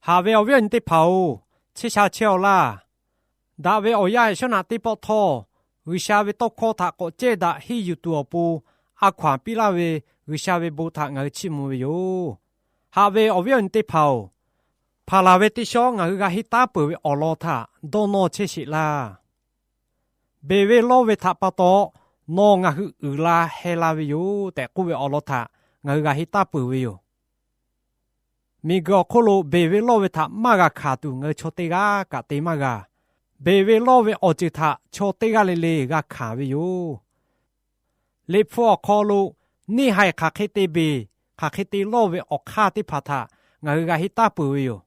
Haꞈ ve awˬ viˉ awˬ nyi teˇ hpaˍ-oˬ, chehˇ sha chehˇ-aw laˇ. Daꞈ ve awˬ yanˇ yaꞈ shawˉ naꞈ teˇ pawˆ htawˇ, G'uiˬsha ve tawˇ hkawˇ htaꞈ k'awꞈ cehˇ daꞈ henˇ yuˬ tuˬ awˬ pon, a hkaw-anˬ piˇ laˇ ve G'uiˬsha ve bon htaꞈ ngaˬ hui chiˇ mvuh ve yoˬ. Haꞈ ve awˬ viˉ awˬ nyi teˇ hpaˍ-oˬ, hpaˍ laˬ ve teˇ shawˉ ngaˬ hui g'a henˇ taˉ peuˬ ve awˬ lawn htaꞈ dawˇ nawˇ chehˇ sheˍ laˇ. Beˬ ve lawˇ ve htaꞈ pa taw, nawˬ ngaˬ hui uiˍ la heh la ve yoˬ tehꞈ k'oˆ ve awˬ lawn htaꞈ ngaˬ hui g'a henˇ taˉ peuˬ ve yoˬ. Miˬguiˬ awˬ hk'oˆ lo beˬ ve lawˇ ve htaꞈ maˇ g'a hkanˍ tuˬ ngaˬ hui chaw teˇ g'aˇ kaꞈ te maˇ g'a. Beˬ ve lawˇ ve awˬ ceuˬ htaꞈ chaw teˇ g'aˇ le le g'a hkanˍ ve yoˬ. Liꞈ hpu awˬ hk'aw lo neˇ haiˬ hk'aˬ hk'e te beˬ, hk'aˬ hk'e te lawˇ ve awˬ hk'aˇ teˇ hpaˍ htaꞈ ngaˬ hui g'a henˇ taˉ peuˬ ve yoˬ.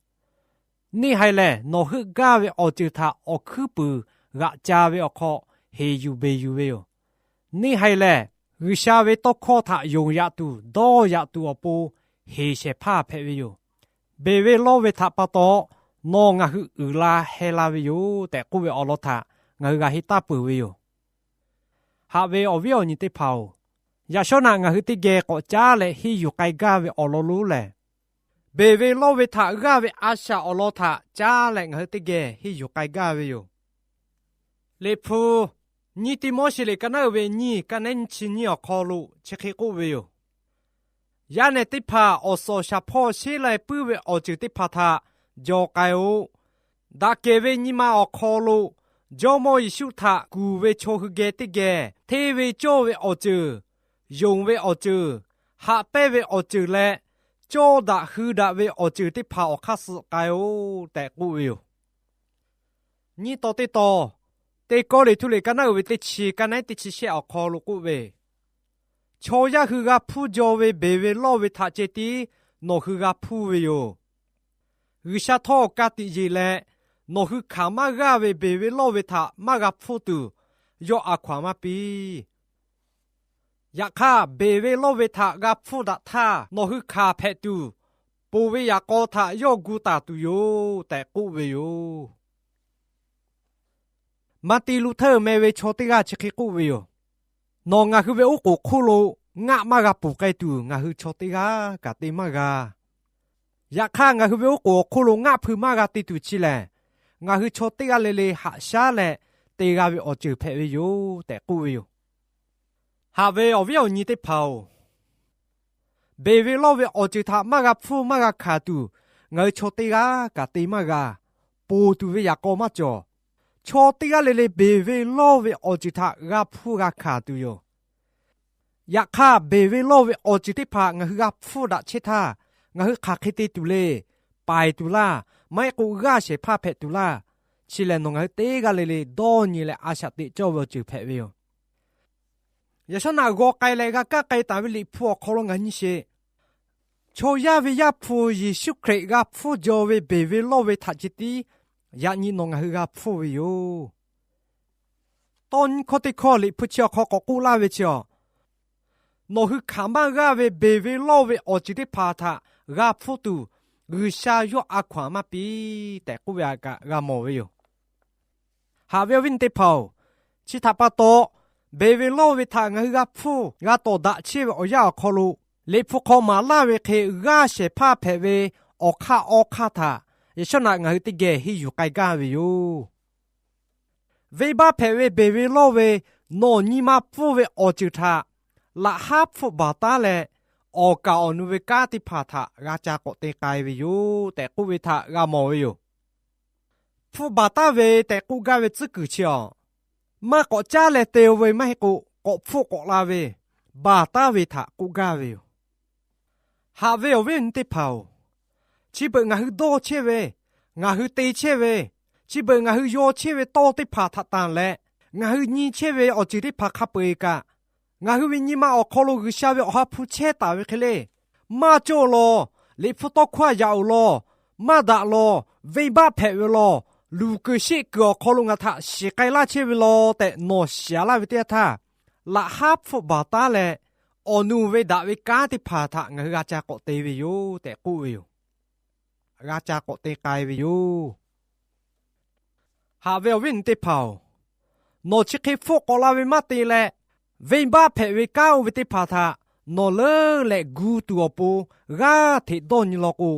Neˇ haiˬ lehˬ, nawˬ heuˆ gaˇ ve awˬ ceuˬ htaꞈ awˬ hkuiˉ puiˍ g'aꞈ ca ve awˬ hk'aw heˍ yuˬ beˬ yuˬ ve yoˬ. Neˇ haiˬ lehˬ, G'uiˬsha ve tawˇ hkawˇ htaꞈ yonˍ yaꞈ tuˬ dawˇ yaꞈ tuˬ awˬ pon heˍ shehˍ hpaˇ hpehꞈ ve yoˬ. Beˬ ve lawˇ ve htaꞈ pa taw, nawˬ ngaˬ hui uiˍ la heh la ve yoˬ tehꞈ k'oˆ ve awˬ lawn htaꞈ ngaˬ hui g'a henˇ taˉ peuˬ ve yoˬ. Haꞈ ve awˬ viˉ awˬ nyi teˇ hpaˍ-oˬ, yaꞈ shawˉ naꞈ ngaˬ hui teˇ geh k'awꞈ caˉ leh henˇ yuˬ k'ai gaˇ ve awˬ lawn lonˉ lehˬ, beˬ ve lawˇ ve htaꞈ g'aˇ ve a shaꞈ awˬ lawn htaꞈ caˉ leh ngaˬ hui teˇ geh henˇ yuˬ k'ai gaˇ ve yoˬ. Liꞈ hpu nyiˇ Tiˆmoˉseˍ liꞈ ka naˉ uiˍ ve nyiˇ, ka nehˉ nyiˇ chi nyiˇ awˬ hk'aw lo chi hk'e k'oˆ ve yoˬ. Yaˇ nehˬ teˇ hpaˍ awˬ suhˍ awˬ shaˍ hpawˇ sheˉ lai puiˉ ve awˬ ceuˬ teˇ hpaˍ htaꞈ jaw k'ai-o. Daꞈ kehˬ ve nyi ma awˬ hk'aw lo Jawˇmawˇ Yeˍsuˆ htaꞈ kuˬ ve chaw hui geh teˇ geh hteˇ ve cawˇ ve awˬ ceuˬ, yonˍ ve awˬ ceuˬ, haꞈ pehnˇ ve awˬ ceuˬ leh cawˇ daꞈ hui daꞈ ve awˬ ceuˬ teˇ hpaˍ awˬ hk'aˇ suh k'ai-o tehꞈ k'oˆ ve yoˬ. Nyiˇ taw teˇ taw, Teˇ Kawˇrenˍhtuˆ liꞈ ka naˉ uiˍ ve teˇ chi, ka nehˉ teˇ chi shehˆ awˬ hk'aw lo k'oˆ ve, chaw yaˇ hui g'a hpfuhˇ jaw ve beˬ ve lawˇ ve htaꞈ ceh tiˉ nawˬ hui g'a hpfuhˇ ve yoˬ. G'uiˬsha htawˇ ka tiꞈ yeˬ leh, nawˬ hui hkanˍ maˇ g'aˇ ve beˬ ve lawˇ ve htaꞈ maˇ g'a hpfuhˇ tuˬ, yawˇ a hkaw-anˬ maˇ piˇ. Yaꞈ hk'aˇ, beˬ ve lawˇ ve htaꞈ g'a hpfuhˇ daꞈ htaˇ, nawˬ hui hkanˍ hpehꞈ tuˬ, ponˬ ve yaꞈ k'aw htaꞈ yawˇ gu taˍ tuˬ yoˬ tehꞈ k'oˆ ve yoˬ. Martin Luther meh ve chaw teˇ g'aˇ chi hk'e k'oˆ ve yoˬ. Nawˬ ngaˬ hui ve oˉ k'oˍ hk'oˆ lo ngaˆ maˇ g'a ponˬ k'ai tuˬ ngaˬ hui chaw teˇ g'aˇ kaꞈ te maˇ g'a. Yaꞈ hk'aˇ, ngaˬ hui ve oˉ k'oˍ awˬ hk'oˆ lo ngaˆ hpui maˇ g'a te tuˬ chi lehˬ, ngaˬ hui chaw teˇ g'aˇ le le haꞈ shaˉ leh te g'a ve awˬ ceuˬ hpehꞈ ve yoˬ tehꞈ k'oˆ ve yoˬ. Haꞈ ve awˬ viˉ awˬ nyi teˇ hpaˍ-oˬ, beˬ ve lawˇ ve awˬ ceuˬ htaꞈ maˇ g'a hpfuhˇ maˇ g'a hkanˍ tuˬ, ngaˬ hui chaw teˇ g'aˇ kaꞈ te maˇ g'a. Ponˬ tuˬ ve yaꞈ k'aw maˇ cawˬ. Chaw teˇ g'aˇ le le beˬ ve lawˇ ve awˬ ceuˬ htaꞈ g'a hpfuhˇ g'a hkanˍ tuˬ yoˬ. Yaꞈ hk'aˇ, beˬ ve lawˇ ve awˬ ceuˬ teˇ hpaˍ ngaˬ hui g'a hpfuhˇ daꞈ chehˇ htaˇ, ngaˬ hui hk'aˬ hk'e te tuˬ le. Paiˍ tuˬ laˇ, maˇ heˆ k'o g'aˇ shehˍ hpaˇ hpehꞈ tuˬ laˇ. Chi lehˬ, nawˬ ngaˬ hui teˇ g'aˇ le le dawˇ nyi leh a shaꞈ teꞈ cawˇ ve awˬ ceuˬ hpehꞈ ve yoˬ. Yaꞈ shawˉ naꞈ g'aw k'ai leh g'a kaˇ k'ai taˍ ve Liꞈ hpu awˬ hk'aw lo ngaˬ nyi sheˍ. Chaw yaˇ ve Yaˇ hpu Yeˍsuˆ Hkriꞈ g'a hpfuhˇ jaw ve beˬ ve lawˇ ve htaꞈ ceh tiˉ yaꞈ nyi nawˬ ngaˬ hui g'a hpfuhˇ ve yoˬ. Tawˇ nyiˇ hkawˇ teˇ hkawˇ Liꞈ hpu chi awˬ hk'aw k'awꞈ k'oˆ laˇ ve chi a, nawˬ hui hkanˍ maˇ g'aˇ ve beˬ ve lawˇ ve awˬ ceuˬ teˇ hpaˍ htaꞈ g'a hpfuhˇ tuˬ, G'uiˬsha yawˇ a hkaw-anˬ maˇ piˇ tehꞈ k'oˆ ve htaꞈ kaꞈ g'a mawˬ ve yoˬ. Haꞈ ve awˬ viˉ awˬ nyi teˇ hpaˍ-oˬ, chi htaꞈ pa taw, beˬ ve lawˇ ve htaꞈ ngaˬ hui g'a hpfuhˇ g'a tawˍ daꞈ chehˇ ve awˬ yanˇ awˬ hk'aw lo, Liꞈ hpu hk'aw maˍ laˇ ve hk'e g'aˇ shehˍ hpaˇ hpehꞈ ve awˬ hk'aˇ awˬ hk'aˇ htaꞈ yaꞈ shawˉ naꞈ ngaˬ hui teˇ geh henˇ yuˬ k'ai gaˇ ve yoˬ. Venˇbaˆ hpehꞈ ve beˬ ve lawˇ ve nawˬ nyi ma pfuhˇ ve awˬ ceuˬ htaꞈ laꞈ haˉ hpfuhˆ baˬ taˉ leh, awˬ kaˍ awˬ nu ve kanˉ teˇ hpaˍ htaꞈ g'a ca k'awꞈ te k'ai ve yoˬ tehꞈ k'oˆ ve htaꞈ g'a mawˬ ve yoˬ. Hpfuhˆ baˬ taˉ ve tehꞈ k'oˆ gaˇ ve tcuhˉ kuiˬ chi a, maˇ k'awꞈ caˉ leh te-o ve maˇ heˆ k'o, k'awꞈ hpfuhˆ k'awꞈ la ve, baˬ taˉ ve htaꞈ k'oˆ gaˇ ve yoˬ. Haꞈ ve awˬ viˉ awˬ nyi teˇ hpaˍ-oˬ, chi beuꞈ ngaˬ hui dawˇ chehˇ ve, ngaˬ hui te chehˇ ve, chi beuꞈ ngaˬ hui yaw chehˇ ve tawˇ teˇ hpaˍ htaꞈ tanˬ leh, ngaˬ hui nyi chehˇ ve awˬ ceuˬ teˇ hpaˍ hk'a peu-eˬ kaꞈ, ngaˬ hui ve nyi ma awˬ hk'aw lo G'uiˬsha ve awˬ ha hpu chehˇ taˍ ve hk'e le, maˇ cawˇ law, Liꞈ hpu tawˇ hkawˇ a yaꞈ-oˬ law, maˇ daꞈ law, venˇbaˆ hpehꞈ ve law, luˬ kuiˬ sheˆ kuiˬ awˬ hk'aw lo ngaˬ htaꞈ shiˍ k'ai laˇ chehˇ ve law tehꞈ nawˬ shiˍ laˇ ve teˇ yanˇ htaˇ, laꞈ haˉ hpfuhˆ baˬ taˉ leh, awˬ nu ve daꞈ ve kanˉ teˇ hpaˍ htaꞈ ngaˬ hui g'a ca k'awꞈ te ve yoˬ tehꞈ k'oˆ ve yoˬ. G'a ca k'awꞈ te k'ai ve yoˬ. Haꞈ ve awˬ viˉ awˬ nyi teˇ hpaˍ-oˬ, nawˬ chi hk'e hpfuhˆ k'awꞈ la ve maˇ te leh, venˇbaˆ hpehꞈ ve kanˉ oˇ ve teˇ hpaˍ htaꞈ nawˬ leuˉ leh gu tuˬ awˬ pon g'aˇ hteꞈ dawˇ nyi law k'o,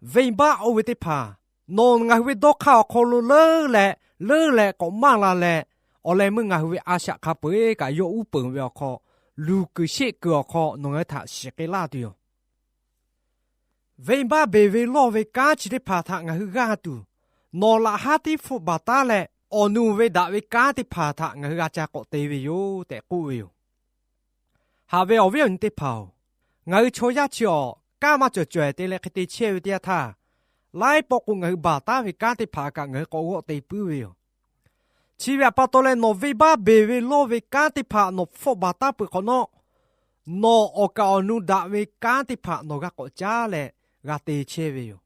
venˇbaˆ oˇ ve teˇ hpaˍ, nawˬ ngaˬ hui ve dawˇ hk'aˇ awˬ hk'aw lo leuˉ leh, leuˉ leh k'awꞈ maˇ la leh, awˬ leh meuˇ ngaˬ hui ve a shaꞈ hk'a peu-eˬ kaꞈ yawˇ uˉ peunˍ ve awˬ hk'aw, luˬ kuiˬ sheˆ kuiˬ awˬ hk'aw nawˬ ngaˬ hui htaꞈ shiˍ k'ai laˇ tuˬ yoˬ. Venˇbaˆ beˬ ve lawˇ ve kanˉ chi teˇ hpaˍ htaꞈ ngaˬ hui g'aˇ tuˬ, nawˬ laꞈ haˉ tiˉ hpfuhˆ baˬ taˉ leh, awˬ nu ve daꞈ ve kanˉ teˇ hpaˍ htaꞈ ngaˬ hui g'a ca k'awꞈ te ve yoˬ tehꞈ k'oˆ ve yoˬ. Haꞈ ve awˬ viˉ awˬ nyi teˇ hpaˍ-oˬ, ngaˬ hui chaw yaˇ chi awˬ kanˉ maˇ cawˬ cawehˬ te leh hk'e te chehˇ ve teˇ yanˇ htaˇ, laiˉ pawˆ k'o ngaˬ hui baˬ taˉ ve kanˉ teˇ hpaˍ kaꞈ ngaˬ hui k'awꞈ g'awˆ te puiˉ ve yoˬ. Chi ve awˬ pa taw leh nawˬ venˇbaˆ beˬ ve lawˇ ve kanˉ teˇ hpaˍ nawˬ hpfuhˆ baˬ taˉ peuˬ hk'awꞈ nawˉ, nawˬ awˬ kaˍ awˬ nu daꞈ ve kanˉ teˇ hpaˍ nawˬ g'a k'awꞈ caˉ leh g'a te chehˇ ve yoˬ.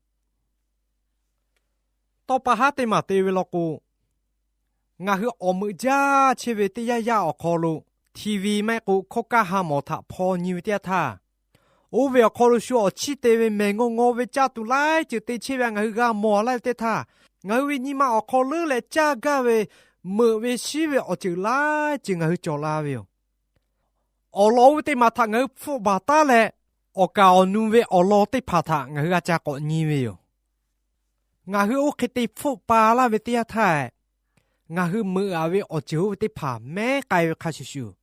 Tawˇ pa haˉ teˇ maˬ te ve law k'o, ngaˬ hui awˬ meuꞈ jaˇ chehˇ ve teˇ yanˇ yaˇ awˬ hk'aw lo, TV maˇ heˆ k'o hkawˇ kaˇ ha mawˬ htaꞈ hpaw nyi ve teˇ yanˇ htaˇ, oˇ ve awˬ hk'aw lo shu awˬ chiˇ te ve mehˬ ngaw ngaw ve caˇ tuˬ laiˉ ceuˬ te chehˇ ve ngaˬ hui g'a mawˬ laˇ ve teˇ htaˇ, ngaˬ hui ve nyi ma awˬ hk'aw leuˉ leh caˇ gaˇ ve meuꞈ ve shiˉ ve awˬ ceuˬ laiˉ ceuˬ ngaˬ hui cawˬ la ve yoˬ. Awˬ lawn oˇ ve teˇ maˬ htaꞈ ngaˬ hui hpfuhˆ baˬ taˉ leh, awˬ kaˍ awˬ nu ve awˬ lawn teˇ hpaˍ htaꞈ ngaˬ hui g'a ca k'awꞈ nyi ve yoˬ. Ngaˬ hui oˇ hk'e te hpfuhˆ pa laˇ ve teˇ yanˇ htaˇ, ngaˬ hui meuꞈ aꞈ ve awˬ ceuˬ oˇ ve teˇ hpaˍ mehˉ k'ai ve hk'a shuˍ shuˍ,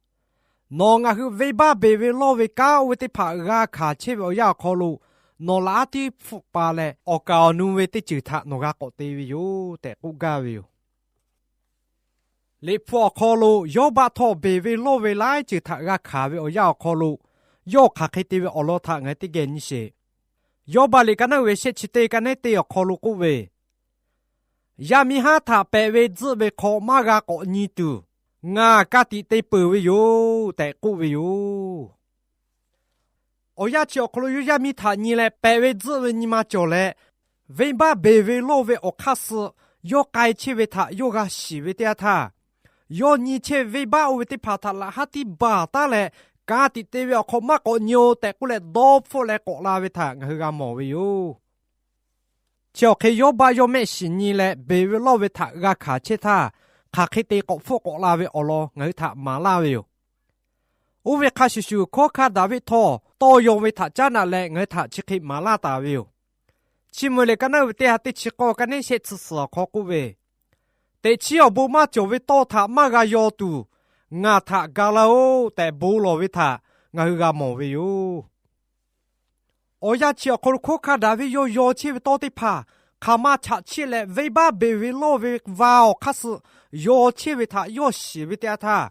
nawˬ ngaˬ hui venˇbaˆ beˬ ve lawˇ ve kanˉ oˇ ve teˇ hpaˍ g'a hkanˍ chehˇ ve awˬ yanˇ awˬ hk'aw lo, nawˬ laꞈ haˉ tiˉ hpfuhˆ pa leh, awˬ kaˍ awˬ nu ve teˇ ceuˬ htaꞈ nawˬ g'a k'awꞈ te ve yoˬ tehꞈ k'oˆ gaˇ ve yoˬ. Liꞈ hpu awˬ hk'aw lo Yawˇbaˆ htawˇ beˬ ve lawˇ ve laiˉ ceuˬ htaꞈ g'a hkanˍ ve awˬ yanˇ awˬ hk'aw lo, yawˇ hk'aˬ hk'e te ve awˬ lawn htaꞈ ngaˬ hui teˇ geh nyi sheˍ. Yawˇbaˆ liꞈ ka naˉ uiˍ ve shehˆ chi teˇ ka nehˉ teˇ awˬ hk'aw lo k'oˆ ve, Yaˇ miˇ haˉ htaꞈ pehꞈ ve tzuhˆ ve hk'aw maˇ g'a k'awꞈ nyi tuˬ, ngaˬ ka tiꞈ te peuˬ ve yoˬ tehꞈ k'oˆ ve yoˬ. Awˬ yanˇ chi awˬ hk'aw lo yawˇ yaˇ miˇ htaꞈ nyi leh pehꞈ ve tzuhˆ ve nyi ma cawˬ leh, venˇbaˆ beˬ ve lawˇ ve awˬ hk'aˇ suh yawˇ k'ai chehˇ ve htaꞈ yawˇ g'a shiˍ ve teˇ yanˇ htaˇ, yawˇ nyi chehˇ ve venˇbaˆ oˇ ve teˇ hpaˍ htaꞈ laꞈ haˉ tiˉ baˬ taˉ leh, ka tiꞈ te ve awˬ hk'aw maˇ k'awꞈ nyi-o tehꞈ k'oˆ leh dawˇ hpfuhˆ leh k'awꞈ la ve htaꞈ ngaˬ hui g'a mawˬ ve yoˬ. Chi awˬ hk'e Yawˇbaˆ yawˇ mehˆ shiˍ nyi leh beˬ ve lawˇ ve htaꞈ g'a hkanˍ chehˇ htaˇ, hk'aˬ hk'e te k'awꞈ hpfuhˆ k'awꞈ la ve awˬ lawn ngaˬ hui htaꞈ maˍ laˇ ve yoˬ. Oˇ ve hk'a shuˍ shuˍ, hkawˉ hkanˇ Daˍviˆ htawˇ tawˇ yaw ve htaꞈ caˉ daꞈ leh ngaˬ hui htaꞈ chi hk'e maˍ laˇ taˍ ve yoˬ. Chiˇ mvuh liꞈ ka naˉ uiˍ ve teˇ ha teˇ chi k'awˇ ka nehˉ shehˆ chi suhˍ awˬ hk'aw k'oˆ ve, Teꞈ chiˉ awˬ bon maˇ cawˬ ve tawˇ htaꞈ maˇ g'a yaw tuˬ, ngaˬ htaꞈ ga laˇ-oˆ tehꞈ bon lawˬ ve htaꞈ ngaˬ hui g'a mawˬ ve yoˬ. Awˬ yanˇ chi awˬ hk'aw lo hkawˉ hkanˇ Daˍviˆ yawˇ yaw chehˇ ve tawˇ teˇ hpaˍ hk'aˬ ma chaꞈ chiˆ leh, venˇbaˆ beˬ ve lawˇ ve va awˬ hk'aˇ suh yaw chehˇ ve htaꞈ yawˇ shiˍ ve teˇ yanˇ htaˇ,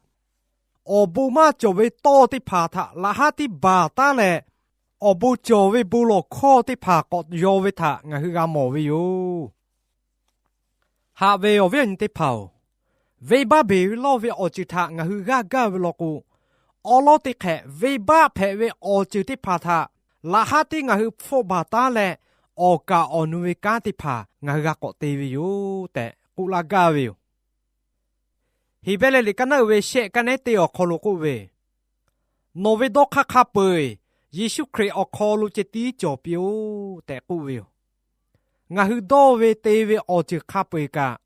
awˬ bon maˇ cawˬ ve tawˇ teˇ hpaˍ htaꞈ laꞈ haˉ tiˉ baˬ taˉ leh, awˬ bon cawˬ ve bon lawˬ hkawˇ teˇ hpaˍ k'awꞈ yaw ve htaꞈ ngaˬ hui g'a mawˬ ve yoˬ. Haꞈ ve awˬ viˉ awˬ nyi teˇ hpaˍ-oˬ, venˇbaˆ beˬ ve lawˇ ve awˬ ceuˬ htaꞈ ngaˬ hui g'aˇ gaˇ ve law k'o, awˉ lawˉ teˇ hk'ehꞈ venˇbaˆ hpehꞈ ve awˬ ceuˬ teˇ hpaˍ htaꞈ laꞈ haˉ tiˉ ngaˬ hui hpfuhˆ baˬ taˉ leh, awˬ kaˍ awˬ nu ve kanˉ teˇ hpaˍ ngaˬ hui g'a k'awꞈ te ve yoˬ tehꞈ k'oˆ laˇ gaˇ ve yoˬ. Heˍbrehˇ liꞈ ka naˉ uiˍ ve shehˆ ka nehˉ teˇ awˬ hk'aw lo k'oˆ ve, Nawˬ ve dawˇ hk'aˇ hk'a peu-eˬ Yeˍsuˆ Hkriꞈ awˬ hk'aw lo ceh tiˉ cawˬ piˇ-oˆ tehꞈ k'oˆ ve yoˬ. Ngaˬ hui dawˇ ve te ve awˬ ceuˬ hk'a peu-eˬ kaꞈ,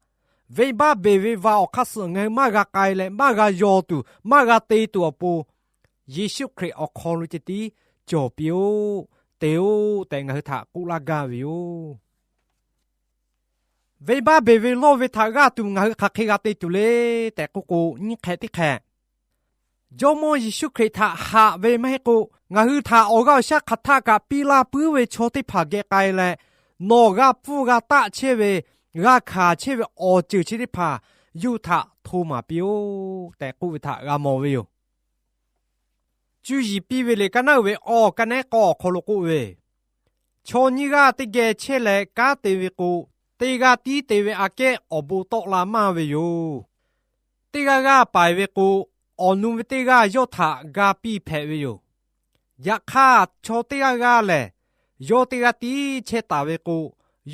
venˇbaˆ beˬ ve va awˬ hk'aˇ suh ngaˬ hui maˇ g'a k'ai leh maˇ g'a yaw tuˬ maˇ g'a te tuˬ awˬ pon, Yeˍsuˆ Hkriꞈ awˬ hk'aw lo ceh tiˉ cawˬ piˇ-oˆ, te-oˆ tehꞈ ngaˬ hui htaꞈ k'oˆ laˇ gaˇ ve yoˬ. Venˇbaˆ beˬ ve lawˇ ve htaꞈ g'aˇ tuˬ ngaˬ hui hk'aˬ hk'e g'a te tuˬ le tehꞈ k'oˆ k'o, nyiˇ hk'ehꞈ teˇ hk'ehꞈ, Jawˇmawˇ Yeˍsuˆ Hkriꞈ htaꞈ haꞈ ve maˇ heˆ k'o, ngaˬ hui htaꞈ awˬ g'aˇ awˬ shaˉ hk'aˬ htaˆ kaꞈ piˇ laˇ puiˉ ve chaw teˇ hpaˍ geh k'ai leh, nawˬ g'a pfuhˇ g'a taˆ chehˇ ve, g'a hkanˍ chehˇ ve awˬ ceuˬ chi teˇ hpaˍ yawˇ hui htaꞈ hto maˍ piˇ-oˆ tehꞈ k'oˆ ve htaꞈ g'a mawˬ ve yoˬ. Cuˇ yiˍ piˇ ve liꞈ ka naˉ uiˍ ve awˬ ka nehˉ k'awˇ awˬ hk'aw lo k'oˆ ve, Chaw nyiˇ g'aˇ teˇ geh chehˇ leh kanˉ te ve k'o, teˇ g'aˇ tiˉ te ve aꞈ kehˉ awˬ bon tawˆ la maˇ ve yoˬ. Teˇ g'aˇ g'aˇ paiˍ ve k'o, awˬ nu ve teˇ g'aˇ yawˇ htaꞈ ga piˇ hpehꞈ ve yoˬ. Yaꞈ hk'aˇ, chaw teˇ g'aˇ g'aˇ lehˬ, yawˇ teˇ g'aˇ tiˉ chehˇ taˍ ve k'o,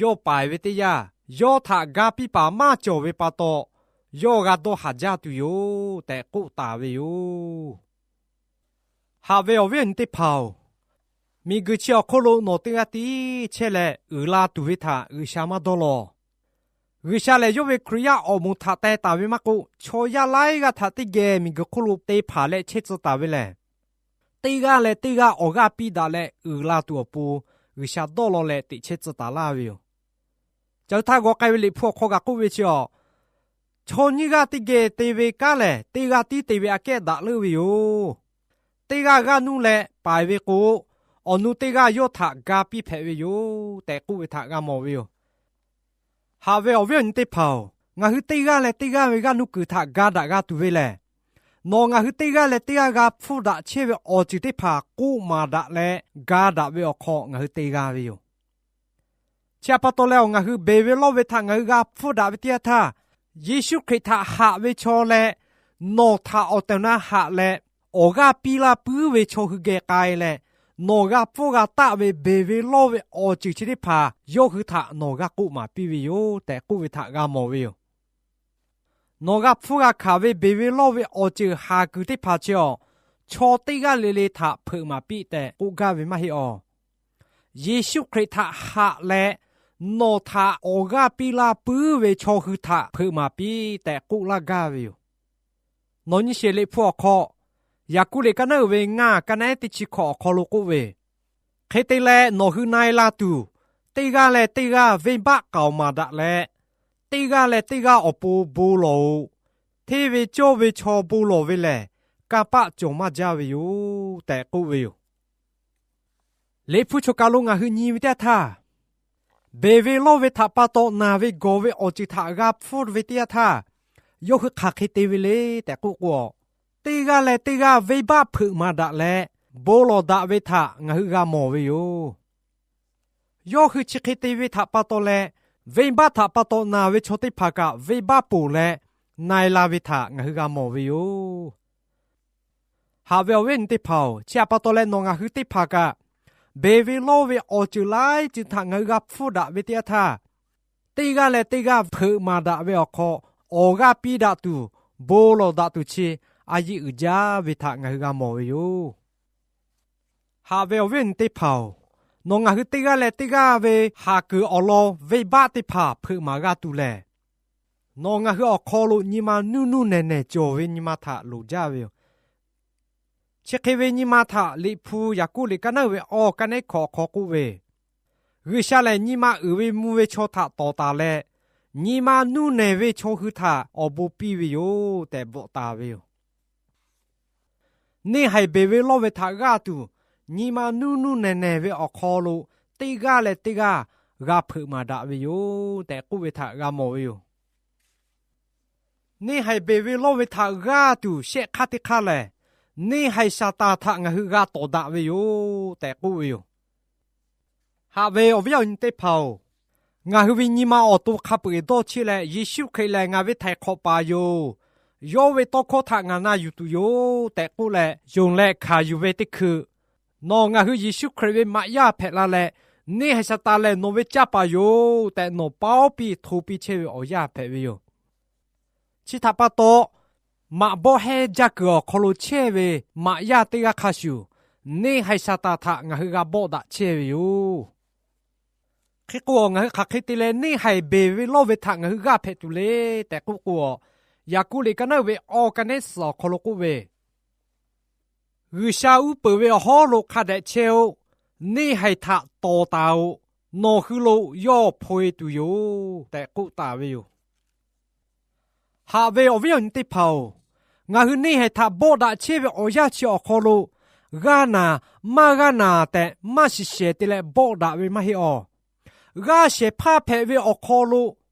yawˇ paiˍ ve teˇ yanˇ yawˇ htaꞈ ga piˇ paˍ maˇ cawˬ ve pa taw, yawˇ g'a dawˇ haˍ jaˇ tuˬ yoˬ tehꞈ k'oˆ taˍ ve yoˬ. Haꞈ ve awˬ viˉ awˬ nyi teˇ hpaˍ-oˬ, miˬguiˬ chi awˬ hk'oˆ lo nawˬ teˇ g'aˇ tiˉ chehˇ leh uiˍ la tuˬ ve htaꞈ G'uiˬsha maˇ dawˇ law. G'uiˬsha lehˬ, yawˇ ve Hkriꞈ yaˇ awˬ moˍ htaꞈ teh taˍ ve maˇ k'oˆ, chaw yaˇ laiˉ g'aˇ htaꞈ teˇ geh miˬguiˬ hk'oˆ lo te hpanˍ leh chehˇ tcuh taˍ ve lehˬ, teˇ g'aˇ leh teˇ g'aˇ awˬ g'aˇ piˇ daꞈ leh uiˍ la tuˬ awˬ pon, G'uiˬsha dawˇ law leh teꞈ chehˇ tcuh taˍ laˇ ve yoˬ. Caˬ hui htaˇ g'aw k'ai ve Liꞈ hpu awˬ hk'aw kaꞈ k'oˆ ve chi a, chaw nyiˇ g'aˇ teˇ geh te ve kanˉ lehˬ, teˇ g'aˇ tiˉ te ve aꞈ kehˉ daꞈ leuˆ ve yoˬ. Teˇ g'aˇ g'aˇ nuˇ leh paiˍ ve k'o, awˬ nu teˇ g'aˇ yawˇ htaꞈ ga piˇ hpehꞈ ve yoˬ tehꞈ k'oˆ ve htaꞈ g'a mawˬ ve yoˬ. Haꞈ ve awˬ viˉ awˬ nyi teˇ hpaˍ-oˬ, ngaˬ hui teˇ g'aˇ leh teˇ g'aˇ ve g'aˇ nuˇ kuiˬ htaꞈ ga daꞈ g'a tuˬ ve lehˬ, nawˬ ngaˬ hui teˇ g'aˇ leh teˇ g'aˇ g'a hpfuhˇ daꞈ chehˇ ve awˬ ceuˬ teˇ hpaˍ k'oˆ maˍ daꞈ leh ga daꞈ ve awˬ hk'aw ngaˬ hui te g'a ve yoˬ. Chi htaꞈ pa taw leh, awˬ ngaˬ hui beˬ ve lawˇ ve htaꞈ ngaˬ hui g'a hpfuhˇ daꞈ ve teˇ yanˇ htaˇ, Yeˍsuˆ Hkriꞈ htaꞈ haꞈ ve chaw leh, nawˬ htaꞈ awˬ tehˬ awˬ na haꞈ leh, awˬ g'aˇ piˇ laˇ puiˉ ve chaw hui geh k'ai leh, nawˬ g'a hpfuhˇ g'a taˆ ve beˬ ve lawˇ ve awˬ ceuˬ chi teˇ hpaˍ yawˇ hui htaꞈ nawˬ g'a k'oˆ maˍ piˇ ve yoˬ tehꞈ k'oˆ ve htaꞈ g'a mawˬ ve yoˬ. Nawˬ g'a hpfuhˇ g'a hkanˍ ve beˬ ve lawˇ ve awˬ ceuˬ haˍ kuiˬ teˇ hpaˍ chi awˬ, chaw teˇ g'aˇ le le htaꞈ hpeuꞈ maˍ piˇ tehꞈ k'oˆ gaˇ ve maˇ heˆ awˬ. Yeˍsuˆ Hkriꞈ htaꞈ haꞈ leh, nawˬ htaꞈ awˬ g'aˇ piˇ laˇ puiˉ ve chaw hui htaꞈ hpeuꞈ maˍ piˇ tehꞈ k'oˆ laˇ gaˇ ve yoˬ. Nawˬ nyi sheˍ Liꞈ hpu awˬ hk'aw, Yaˍkoˆ liꞈ ka naˉ uiˍ ve ngaˇ ka naˉ teˇ chi hkawꞈ awˬ hk'aw lo k'oˆ ve, Hk'e te leh, nawˬ hui na e la tuˬ, teˇ g'aˇ leh teˇ g'aˇ venˇbaˆ k'aoˍ maˍ daꞈ leh, teˇ g'aˇ leh teˇ g'aˇ awˬ pon bon lawˬ-oꞈ. Hteˇ ve cawˇ ve chaw bon lawˬ ve lehˬ, kanˇ paˆ cawˬ maˇ jaˇ ve yoˬ tehꞈ k'oˆ ve yoˬ. Liꞈ hpu choˬ kaˬ lo ngaˬ hui nyi ve teˇ yanˇ htaˇ, beˬ ve lawˇ ve htaꞈ pa taw naˬ ve gawˬ ve awˬ ceuˬ htaꞈ g'a hpfuhˇ ve teˇ yanˇ htaˇ, yawˇ hui hk'aˬ hk'e te ve le tehꞈ k'oˆ k'o, teˇ g'aˇ leh teˇ g'aˇ venˇbaˆ hpeuꞈ maˍ daꞈ leh, bon lawˬ daꞈ ve htaꞈ ngaˬ hui g'a mawˬ ve yoˬ. Yawˇ hui chi hk'e te ve htaꞈ pa taw leh, venˇbaˆ htaꞈ pa taw naˬ ve chaw teˇ hpaˍ kaꞈ venˇbaˆ ponˬ leh na e la ve htaꞈ ngaˬ hui g'a mawˬ ve yoˬ. Haꞈ ve awˬ viˉ awˬ nyi teˇ hpaˍ-oˬ, chi htaꞈ pa taw leh nawˬ ngaˬ hui teˇ hpaˍ kaꞈ, beˬ ve lawˇ ve awˬ ceuˬ laiˉ ceuˬ htaꞈ ngaˬ hui g'a hpfuhˇ daꞈ ve teˇ yanˇ htaˇ, teˇ g'aˇ leh teˇ g'aˇ hpeuꞈ maˍ daꞈ ve awˬ hk'aw, awˬ g'aˇ piˇ daꞈ tuˬ, bon lawˬ daꞈ tuˬ chi a yiˇ uiˍ jaˇ ve htaꞈ ngaˬ hui g'a mawˬ ve yoˬ. Haꞈ ve awˬ viˉ awˬ nyi teˇ hpaˍ-oˬ, nawˬ ngaˬ hui teˇ g'aˇ leh teˇ g'aˇ ve haˍ kuiˬ awˬ lawn venˇbaˆ teˇ hpaˍ hpeuꞈ maˍ g'a tuˬ lehˬ, nawˬ ngaˬ hui awˬ hk'aw lo nyi ma nuˇ nuˇ nehˬ nehˬ cawˬ ve nyi ma htaꞈ loˍ jaˇ ve yoˬ. Chi hk'e ve nyi ma htaꞈ Liꞈ hpu Yaˍkoˆ liꞈ ka naˉ uiˍ ve awˬ ka naˉ hkawꞈ awˬ hk'aw k'oˆ ve, G'uiˬsha lehˬ nyi ma uiˍ ve mvuh ve chaw htaꞈ tawˍ taˍ leh, nyi ma nuˇ nehˬ ve chaw hui htaꞈ awˬ bon piˇ ve yoˬ tehꞈ bvuhꞈ taˍ ve yoˬ. Neˇ haiˬ beˬ ve lawˇ ve htaꞈ g'aˇ tuˬ, nyi ma nuˇ nuˇ nehˬ nehˬ ve awˬ hk'aw lo teˇ g'aˇ leh teˇ g'aˇ g'a hpeuꞈ maˍ daꞈ ve yoˬ tehꞈ k'oˆ ve htaꞈ g'a mawˬ ve yoˬ. Neˇ haiˬ beˬ ve lawˇ ve htaꞈ g'aˇ tuˬ shehˆ hk'aˇ teˇ hk'aˇ lehˬ, neˇ haiˬ Saˍtanˍ htaꞈ ngaˬ hui g'a tawˍ daꞈ ve yoˬ tehꞈ k'oˆ ve yoˬ. Haꞈ ve awˬ viˉ awˬ nyi teˇ hpaˍ-oˬ, ngaˬ hui ve nyi ma awˬ to hk'a peu-eˬ dawˇ cheˇ leh, Yeˍsuˆ Hkriꞈ lehˬ ngaˬ ve Htaiˍ hk'awꞈ paˍ yoˬ, yawˇ ve tawˇ hkawˇ htaꞈ ngaˬ na yuˬ tuˬ yoˬ tehꞈ k'oˆ leh, yonˍ leh hkanˍ yuˬ ve teˇ hkui, nawˬ ngaˬ hui Yeˍsuˆ Hkriꞈ ve maꞈ yaˇ hpehꞈ la leh, neˇ haiˬ Saˍtanˍ lehˬ nawˬ ve caˇ paˍ yoˬ tehꞈ nawˬ paˉ awˉ piˇ hto piˇ chehˇ ve awˬ yanˇ hpehꞈ ve yoˬ. Chi htaꞈ pa taw, maꞈ bawˆ hehnˇ jaˇ kuiˬ awˬ hk'aw lo chehˇ ve maꞈ yaˇ teˇ g'aˇ hk'a shuˍ, neˇ haiˬ Saˍtanˍ htaꞈ ngaˬ hui g'a bawˆ daꞈ chehˇ ve yoˬ. Hk'e k'o, ngaˬ hui hk'aˬ hk'e te leh neˇ haiˬ beˬ ve lawˇ ve htaꞈ ngaˬ hui g'aˇ hpehꞈ tuˬ le tehꞈ k'oˆ k'o, Yaˍkoˆ liꞈ ka naˉ ve awˬ ka naˉ suhˍ awˬ hk'aw lo k'oˆ ve, G'uiˬsha uˉ peunˍ ve awˬ hawˉ lo hk'a dehꞈ chehˇ-oˆ. Neˇ haiˬ htaꞈ tawˍ taˍ-oꞈ. Nawˬ hui lo yawˇ hpaw e tuˬ yoˬ tehꞈ k'oˆ taˍ ve yoˬ. Haꞈ ve awˬ viˉ awˬ nyi teˇ hpaˍ-oˬ, ngaˬ hui neˇ haiˬ htaꞈ bawˆ daꞈ chehˇ ve awˬ yanˇ chi awˬ hk'aw lo, g'aˇ naˬ, maˇ g'aˇ naˬ tehꞈ maˇ shiˍ shehˍ te leh bawˆ daꞈ ve maˇ heˆ awˬ. G'aˇ shehˍ hpaˇ hpehꞈ ve awˬ hk'aw lo,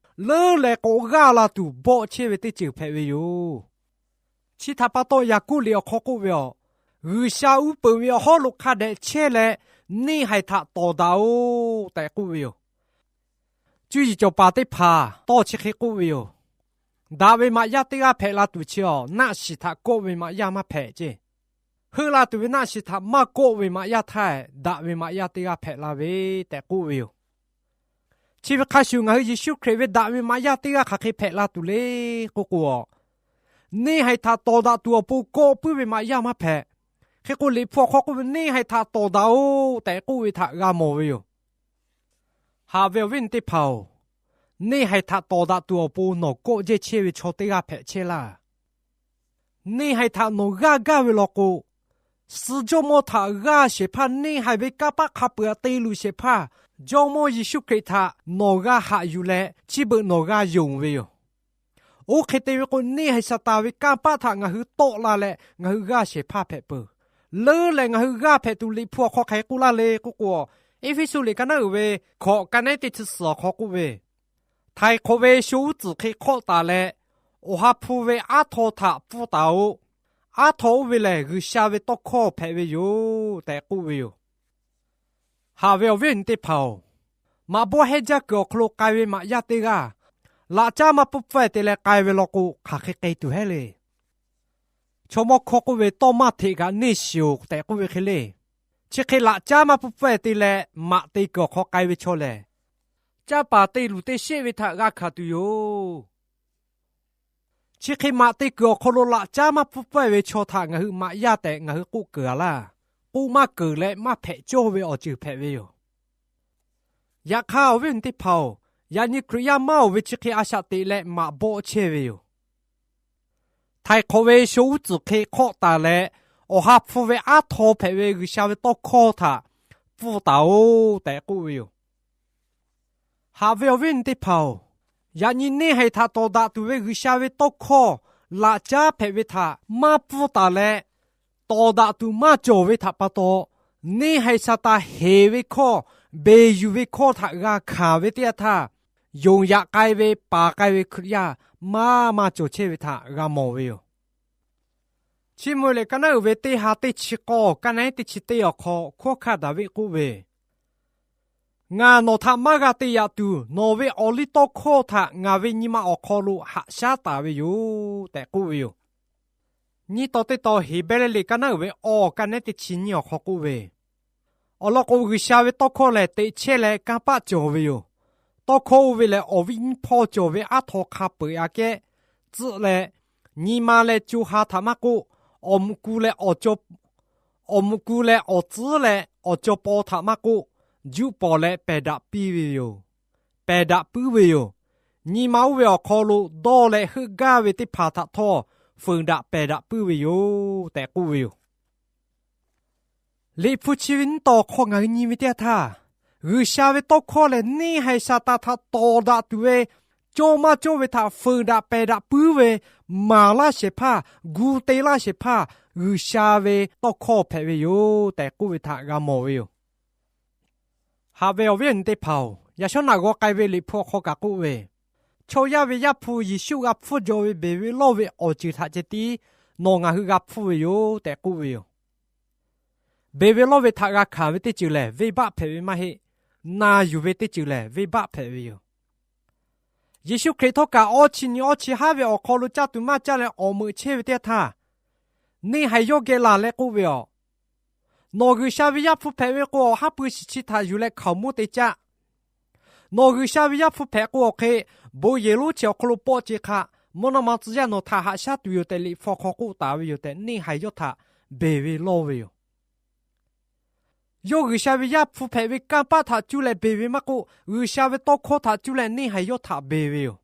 leuˉ leh k'awꞈ g'aˇ la tuˬ bawˆ chehˇ ve teˇ ceuˬ hpehꞈ ve yoˬ. Chi htaꞈ pa taw, Yaˍkoˆ liꞈ awˬ hk'aw k'oˆ ve, G'uiˬsha uˉ peunˍ ve awˬ hawˉ lo hk'a dehꞈ chehˇ leh, neˇ haiˬ htaꞈ tawˍ daꞈ-oꞈ tehꞈ k'oˆ ve yoˬ. Cuˇ yiˍ cawˬ paˍ teˇ hpaˍ tawˇ chi hk'e k'oˆ ve yoˬ. Daꞈ ve maꞈ yaˇ teˇ g'aˇ hpehꞈ la tuˬ chi awˬ, naˆ shiˍ htaꞈ kawˆ ve maꞈ yaˇ maˇ hpehꞈ ceˇ. Heuˆ la tuˬ ve naˆ shiˍ htaꞈ maˇ kawˆ ve maꞈ yaˇ htaˇ, daꞈ ve maꞈ yaˇ teˇ g'aˇ hpehꞈ la ve tehꞈ k'oˆ ve yoˬ. Chi ve hk'a shuˍ, ngaˬ hui Yeˍsuˆ Hkriꞈ ve daꞈ ve maꞈ yaˇ teˇ g'aˇ hk'aˬ hk'e hpehꞈ la tuˬ le k'oˆ k'o, neˇ haiˬ htaꞈ tawˍ daꞈ tuˬ awˬ pon kawˆ puiˉ ve maꞈ yaˇ maˇ hpehꞈ. Hk'e k'o, Liꞈ hpu awˬ hk'aw k'oˆ ve, Neˇ haiˬ htaꞈ tawˍ daꞈ-oꞈ tehꞈ k'oˆ ve htaꞈ g'a mawˬ ve yoˬ. Haꞈ ve awˬ viˉ awˬ nyi teˇ hpaˍ-oˬ, neˇ haiˬ htaꞈ tawˍ daꞈ tuˬ awˬ pon nawˬ kawˆ jehˇ chehˇ ve chaw teˇ g'aˇ hpehꞈ chehˇ laˇ. Neˇ haiˬ htaꞈ nawˬ g'aˇ gaˇ ve law k'o, suh jawˇmawˇ htaꞈ g'aˇ shehˍ hpaˇ, neˇ haiˬ ve kanˇ paˆ hk'a peuˬ htaꞈ te luˬ shehˍ hpaˇ, Jawˇmawˇ Yeˍsuˆ Hkriꞈ htaꞈ nawˬ g'a haꞈ yuˬ leh chi beuꞈ nawˬ g'a yonˍ ve yoˬ. Oˇ hk'e te ve k'o, neˇ haiˬ Saˍtanˍ ve kanˇ paˆ htaꞈ ngaˬ hui tawˆ la leh ngaˬ hui g'aˇ shehˍ hpaˇ hpehꞈ peuˬ. Leuˉ leh ngaˬ hui g'aˇ hpehꞈ tuˬ Liꞈ hpu awˬ hk'aw hk'aˬ hk'e k'oˆ laˇ le k'oˆ k'o, Eˇfeˇsuꞈ liꞈ ka naˉ uiˍ ve hkawꞈ ka nehˉ teˇ chi suhˍ awˬ hk'aw k'oˆ ve, Htaiˍ hk'awꞈ ve sho uˉ tcuhˍ hk'e hk'awˆ taˍ leh, awˬ ha hpu ve aˉ htaw htaꞈ pfuhˇ taˍ-oꞈ. Aˉ htaw oˇ ve lehˬ, G'uiˬsha ve tawˇ hkawˇ hpehꞈ ve yoˬ tehꞈ k'oˆ ve yoˬ. Haꞈ ve awˬ viˉ awˬ nyi teˇ hpaˍ-oˬ, maꞈ bawˆ hehnˇ jaˇ kuiˬ awˬ hk'aw lo k'ai ve maꞈ yaˇ teˇ g'aˇ, laꞈ caˉ maˇ pfuhˇ pfuhˇ-e te leh k'ai ve law k'o, hk'aˬ hk'e k'ai tuˬ hehˉ le. Chaw mawˇ hkawˇ k'oˆ ve, Tawˇ maˇ hteꞈ kaꞈ neˇ shiˍ-oˬ tehꞈ k'oˆ ve hk'e le. Chi hk'e laꞈ caˉ maˇ pfuhˇ pfuhˇ-e te leh maꞈ te kuiˬ awˬ hk'aw k'ai ve chaw lehˬ, caˇ paˍ te luˬ te sheˆ ve htaꞈ g'a hkanˍ tuˬ yoˬ. Chi hk'e maꞈ te kuiˬ awˬ hk'aw lo laꞈ caˉ maˇ pfuhˇ pfuhˇ-e ve chaw htaꞈ ngaˬ hui maꞈ yaˇ tehꞈ ngaˬ hui k'oˆ keunˍ-a laˇ. K'oˆ maˇ keunˍ leh maˇ hpehꞈ cawˇ ve awˬ ceuˬ hpehꞈ ve yoˬ. Yaꞈ hk'aˇ, awˬ viˉ awˬ nyi teˇ hpaˍ-oˬ, yaꞈ nyi Hkriꞈ yaˇ maˇ oˬ ve chi hk'e a shaꞈ teꞈ leh maꞈ bawˆ chehˇ ve yoˬ. Htaiˍ hk'awꞈ ve sho uˉ tcuhˍ hk'e hk'awˆ taˍ leh, awˬ ha hpu ve aˉ htaw hpehꞈ ve G'uiˬsha ve tawˇ hkawˇ htaꞈ pfuhˇ taˍ-oꞈ tehꞈ k'oˆ ve yoˬ. Haꞈ ve awˬ viˉ awˬ nyi teˇ hpaˍ-oˬ, yaꞈ nyi neˇ haiˬ htaꞈ tawˍ daꞈ tuˬ ve G'uiˬsha ve tawˇ hkawˇ laꞈ caˉ hpehꞈ ve htaꞈ maˇ pfuhˇ taˍ leh, tawˍ daꞈ tuˬ maˇ cawˬ ve htaꞈ pa taw, neˇ haiˬ Saˍtanˍ heˍ ve hkawˇ, beˬ yuˬ ve hkawˇ htaꞈ g'a hkanˍ ve teˇ yanˇ htaˇ, yonˍ yaꞈ k'ai ve paˍ k'ai ve Hkriꞈ yaˇ maˇ maˇ cawˬ chehˇ ve htaꞈ g'a mawˬ ve yoˬ. Chiˇ mvuh lehˬ, ka naˉ uiˍ ve teˇ ha teˇ chi k'awˇ, ka nehˉ teˇ chi teˇ awˬ hk'aw, hkawˉ hkanˇ Daˍviˆ k'oˆ ve, Ngaˬ nawˬ htaꞈ maˇ g'a te yaꞈ tuˬ, nawˬ ve awˬliˇtawˇhkawˇ htaꞈ ngaˬ ve nyi ma awˬ hk'aw lo haꞈ shaˉ taˍ ve yoˬ tehꞈ k'oˆ ve yoˬ. Nyiˇ taw teˇ taw Heˍbrehˇ liꞈ ka naˉ uiˍ ve awˬ, ka nehˉ teˇ chi nyiˇ awˬ hk'aw k'oˆ ve, Awˬ lawn k'o, G'uiˬsha ve tawˇ hkawˇ lehˬ, teꞈ chehˇ leh kanˇ paˆ cawˬ ve yoˬ. Tawˇ hkawˇ oˇ ve lehˬ, awˬ viˉ nyiˇ hpawˇ cawˬ ve aˉ htaw hk'a peu-eˬ aꞈ kehˉ tcuhˆ leh, nyi ma leh co ha htaꞈ maˇ k'oˆ, awˬ mvuhꞈ ku leh awˬ cawˇ, awˬ mvuhꞈ ku leh awˬ tcuhˉ leh awˬ cawˇ paw htaꞈ maˇ k'oˆ, juˆ pawˍ leh pehˬ daꞈ piˇ ve yoˬ. Pehˬ daꞈ puiˉ ve yoˬ. Nyi ma oˇ ve awˬ hk'aw lo dawˇ leh heuˆ gaˇ ve teˇ hpaˍ htaꞈ htawˇ, feunˍ daꞈ pehˬ daꞈ puiˉ ve yoˬ tehꞈ k'oˆ ve yoˬ. Liꞈ hpu chi ve nyiˇ taw awˬ hk'aw ngaˬ hui nyi ve teˇ yanˇ htaˇ, G'uiˬsha ve tawˇ hkawˇ lehˬ, neˇ haiˬ Saˍtanˍ htaꞈ tawˍ daꞈ tuˬ ve, cawˇ maˇ cawˇ ve htaꞈ feunˍ daꞈ pehˬ daꞈ puiˉ ve, maˍ laˇ shehˍ hpaˇ, gu te laˇ shehˍ hpaˇ, G'uiˬsha ve tawˇ hkawˇ hpehꞈ ve yoˬ tehꞈ k'oˆ ve htaꞈ g'a mawˬ ve yoˬ. Haꞈ ve awˬ viˉ awˬ nyi teˇ hpaˍ-oˬ, yaꞈ shawˉ naꞈ g'aw k'ai ve Liꞈ hpu awˬ hk'aw kaꞈ k'oˆ ve, Chaw yaˇ ve Yaˇ hpu Yeˍsuˆ g'a hpfuhˇ jaw ve beˬ ve lawˇ ve awˬ ceuˬ htaꞈ ceh tiˉ nawˬ ngaˬ hui g'a hpfuhˇ ve yoˬ tehꞈ k'oˆ ve yoˬ. Beˬ ve lawˇ ve htaꞈ g'a hkanˍ ve teˇ ceuˬ lehˬ, venˇbaˆ hpehꞈ ve maˇ heˆ. Na yuˬ ve teˇ ceuˬ lehˬ, venˇbaˆ hpehꞈ ve yoˬ. Yeˍsuˆ Hkriꞈ htawˇ kaꞈ awˇ chi nyi awˇ chi haˉ ve awˬ hk'aw lo caˇ tuˬ maˇ caˇ leh awˬ meuꞈ chehˇ ve teˇ yanˇ htaˇ, neˇ haiˬ yawˇ geh laˬ leh k'oˆ ve, Awˬ, nawˬ G'uiˬsha ve Yaˇ hpu hpehꞈ ve k'o, awˬ haˉ pui shiˍ chi htaꞈ yuˬ leh hkaoˍmonˇ te caˇ. Nawˬ G'uiˬsha ve Yaˇ hpu hpehꞈ k'o, awˬ hk'e bon yehˬ lonˉ chi awˬ hk'aw lo pawˆ ce hk'a, mvuhˇ naw ma tcuh yaˇ nawˬ htaꞈ haꞈ shaˉ tuˬ yoˬ tehꞈ Liꞈ hpu awˬ hk'aw k'oˆ taˍ ve yoˬ tehꞈ, neˇ haiˬ yawˇ htaꞈ beˬ ve lawˇ ve yoˬ. Yawˇ G'uiˬsha ve Yaˇ hpu hpehꞈ ve kanˇ paˆ htaꞈ cuˇ leh beˬ ve maˇ k'oˆ, G'uiˬsha ve tawˇ hkawˇ htaꞈ cuˇ leh neˇ haiˬ yawˇ htaꞈ beˬ ve yoˬ.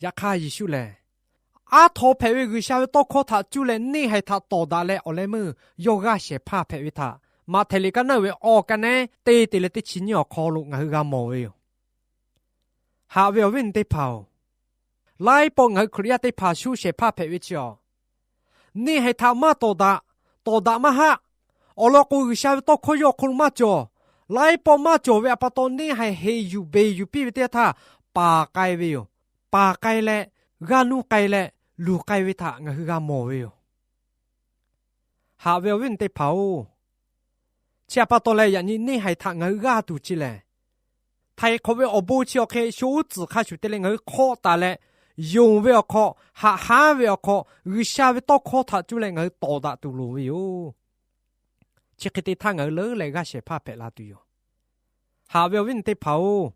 Yaꞈ hk'aˇ, Yeˍsuˆ lehˬ, aˉ htaw hpehꞈ ve G'uiˬsha ve tawˇ hkawˇ htaꞈ cuˇ leh neˇ haiˬ htaꞈ tawˍ daꞈ leh awˬ leh meuˇ yawˇ g'aˇ shehˍ hpaˇ hpehꞈ ve htaꞈ Maꞈhtehˍ liꞈ ka naˉ uiˍ ve awˬ ka nehˉ te te leh teˇ chi nyiˇ awˬ hk'aw lo ngaˬ hui g'a mawˬ ve yoˬ. Haꞈ ve awˬ viˉ awˬ nyi teˇ hpaˍ-oˬ, laiˉ pawˆ ngaˬ hui Hkriꞈ yaˇ teˇ hpaˍ shu shehˍ hpaˇ hpehꞈ ve chi awˬ, neˇ haiˬ htaꞈ maˇ tawˍ daꞈ, tawˍ daꞈ maˇ haˆ. Awˬ lawn k'o, G'uiˬsha ve tawˇ hkawˇ yawˇ awˬ hk'aw lo maˇ cawˬ. Laiˉ pawˆ maˇ cawˬ ve a pa taw, neˇ haiˬ heˍ yuˬ beˬ yuˬ piˇ ve teˇ yanˇ htaˇ, paˍ k'ai ve yoˬ. Paˍ k'ai leh, g'aˇ nuˇ k'ai leh, luˬ k'ai ve htaꞈ ngaˬ hui g'a mawˬ ve yoˬ. Haꞈ ve awˬ viˉ awˬ nyi teˇ hpaˍ-oˬ, chi a pa taw leh yaꞈ nyi neˇ haiˬ htaꞈ ngaˬ hui g'aˇ tuˬ chi lehˬ, htaiˍ hk'awꞈ ve awˬ bon chi awˬ hk'e sho uˉ tcuhˍ hk'a shuˍ te leh ngaˬ hui hk'awˆ taˍ leh, yonˍ ve awˬ hk'aw, haꞈ haˉ ve awˬ hk'aw, G'uiˬsha ve tawˇ hkawˇ htaꞈ cuˇ leh ngaˬ hui tawˍ daꞈ tuˬ loˍ ve yoˬ. Chi hk'e te htaˇ ngaˬ hui leuˉ leh g'aˇ shehˍ hpaˇ hpehꞈ la tuˬ yoˬ. Haꞈ ve awˬ viˉ awˬ nyi teˇ hpaˍ-oˬ,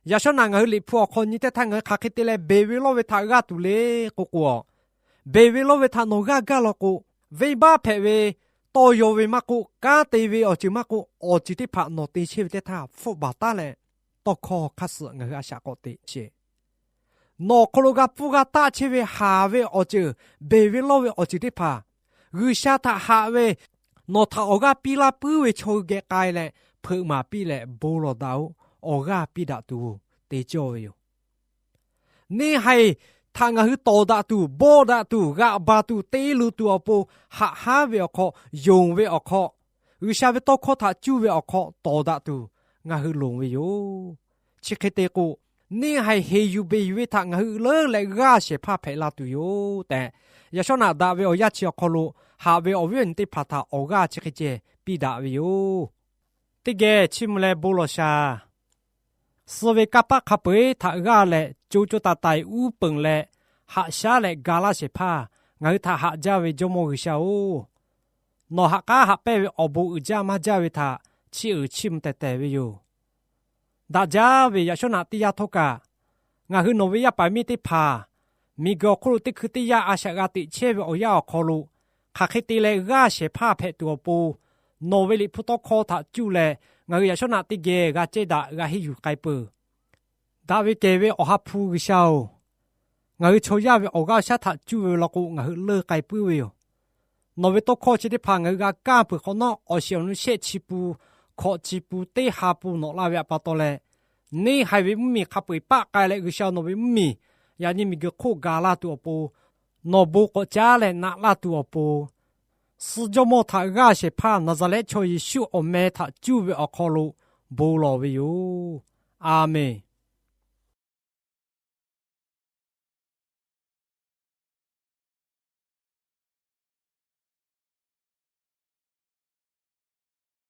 yaꞈ shawˉ naꞈ ngaˬ hui Liꞈ hpu awˬ hk'aw nyi teˇ htaˇ ngaˬ hui hk'aˬ hk'e te leh beˬ ve lawˇ ve htaꞈ g'aˇ tuˬ le k'o k'o, beˬ ve lawˇ ve htaꞈ nawˬ g'aˇ gaˇ law k'o, venˇbaˆ hpehꞈ ve, tawˇ yaw ve maˇ k'oˆ, kanˉ te ve awˬ ceuˬ maˇ k'oˆ, awˬ ceuˬ teˇ hpaˍ nawˬ te chehˇ ve teˇ htaˇ hpfuhˆ baˬ taˉ leh, tawˇ hkawˇ hk'aˇ suh ngaˬ hui a shaꞈ k'awꞈ teꞈ sheˍ. Nawˬ awˬ hk'aw lo g'a pfuhˇ g'a taˆ chehˇ ve haˍ ve awˬ ceuˬ, beˬ ve lawˇ ve awˬ ceuˬ teˇ hpaˍ, G'uiˬsha htaꞈ haꞈ ve, nawˬ htaꞈ awˬ g'aˇ piˇ laˇ puiˉ ve chaw hui geh k'ai leh, hpeuꞈ maˍ piˇ leh bon lawˬ daꞈ-oꞈ. Awˬ g'aˇ piˇ daꞈ tuˬ te cawˇ ve yoˬ. Neˇ haiˬ htaꞈ ngaˬ hui tawˍ daꞈ tuˬ, bawˆ daꞈ tuˬ, g'aꞈ baˬ tuˬ, te luˬ tuˬ awˬ pon, haꞈ haˉ ve awˬ hk'aw, yonˍ ve awˬ hk'aw, G'uiˬsha ve tawˇ hkawˇ htaꞈ cuˇ ve awˬ hk'aw tawˍ daꞈ tuˬ ngaˬ hui loˍ ve yoˬ. Chi hk'e te k'o, neˇ haiˬ heˍ yuˬ beˬ yuˬ ve htaꞈ ngaˬ hui leuˉ leh g'aˇ shehˍ hpaˇ hpehꞈ la tuˬ yoˬ tehꞈ, yaꞈ shawˉ naꞈ daꞈ ve awˬ yanˇ chi awˬ hk'aw lo haꞈ ve awˬ viˉ awˬ nyi teˇ hpaˍ htaꞈ awˬ g'aˇ chi hk'e ceh piˇ daꞈ ve yoˬ. Teˇ geh chiˇ mvuh leh bon lawˬ shaˍ. Suh ve kanˇ paˆ hk'a peu-eˬ htaꞈ g'aˇ leh, co co taiˍ taiˍ uˉ peunˍ leh, haꞈ shaˉ leh ga laˇ shehˍ hpaˇ ngaˬ hui htaꞈ haꞈ jaˇ ve Jawˇmawˇ G'uiˬsha-oˬ, nawˬ ha k'aˉ haꞈ pehnˇ ve awˬ bon uiˍ jaˇ maˇ jaˇ ve htaꞈ chiˇ uiˍ chiˇ mvuh tehˬ tehˬ ve yoˬ. Daꞈ jaˇ ve yaꞈ shawˉ naꞈ teˇ yanˇ htawˇ kaꞈ, ngaˬ hui nawˬ ve yaˇ paˍ miˇ teˇ hpaˍ miˬguiˬ awˬ hk'oˆ lo teˇ hkui teˇ yanˇ a shaꞈ g'a teꞈ chehˇ ve awˬ yanˇ awˬ hk'aw lo, hk'aˬ hk'e te leh g'aˇ shehˍ hpaˇ hpehꞈ tuˬ awˬ pon, nawˬ ve Liꞈ hpu tawˇ hkawˇ htaꞈ cuˇ leh ngaˬ hui yaꞈ shawˉ naꞈ teˇ geh g'a cehˇ daꞈ g'a henˇ yuˬ k'ai peuˬ. Daꞈ ve kehˬ ve Awˬ ha hpu G'uiˬsha-oˬ, ngaˬ hui chaw yaˇ ve awˬ g'aˇ shaˉ htaꞈ cuˇ ve law k'o, ngaˬ hui leuˇ k'ai puiˉ ve yoˬ. Nawˬ ve tawˇ hkawˇ chi teˇ hpaˍ ngaˬ hui g'a kaˇ peuˬ hk'awꞈ nawˉ, awˬ shiˍ awˬ nu shehˆ chi pun, hkawꞈ chi pun, teˇ ha pun nawꞈ la ve htaꞈ pa taw leh, neˇ haiˬ ve mvuhˇmiˬ hk'a peu-eˬ paˆ k'ai leh, G'uiˬsha nawˬ ve mvuhˇmiˬ yaꞈ nyi miˬguiˬ hk'oˆ ga laˇ tuˬ awˬ pon, nawˬ bon k'awꞈ caˉ leh naꞈ laˇ tuˬ awˬ pon, suh Jawˇmawˇ htaꞈ g'aˇ shehˍ hpaˇ Naˍzaˍrehˆ chaw Yeˍsuˆ awˬ meh htaꞈ cuˇ ve awˬ hk'aw lo bon lawˬ ve yoˬ. A menˬ.